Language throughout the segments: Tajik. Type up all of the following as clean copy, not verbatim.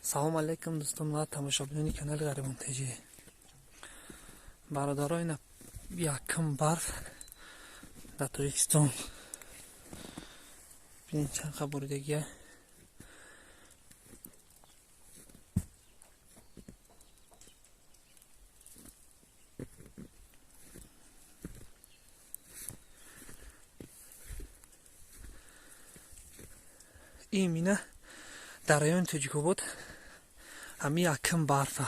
Салом алейкум дӯстон ва тамошобинони канали Ғарибон ТЖ. Бародаро, ина якум барф дар Тоҷикистон. Бинед, чанд қа боридагия. Имина дар райони Тоҷикобод ҳами якум барфа.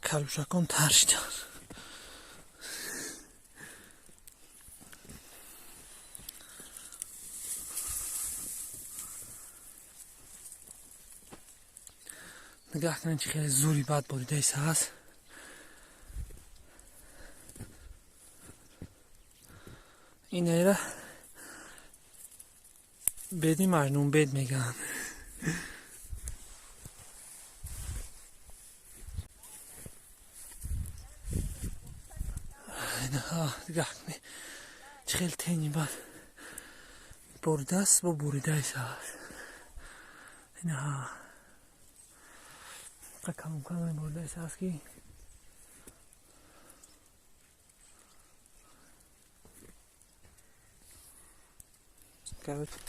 Калушакон тар шиданд. Нигоҳ кунед, чӣ хеле зури бад боридаист ҳаст. Инера беди маҷнунбед мегӯянд. Нигоҳ кунед, чӣ хеле тени бад боридааст, бо боридаист ҳаст. Инаҳа калон калон боридаист ҳаст, ки короче.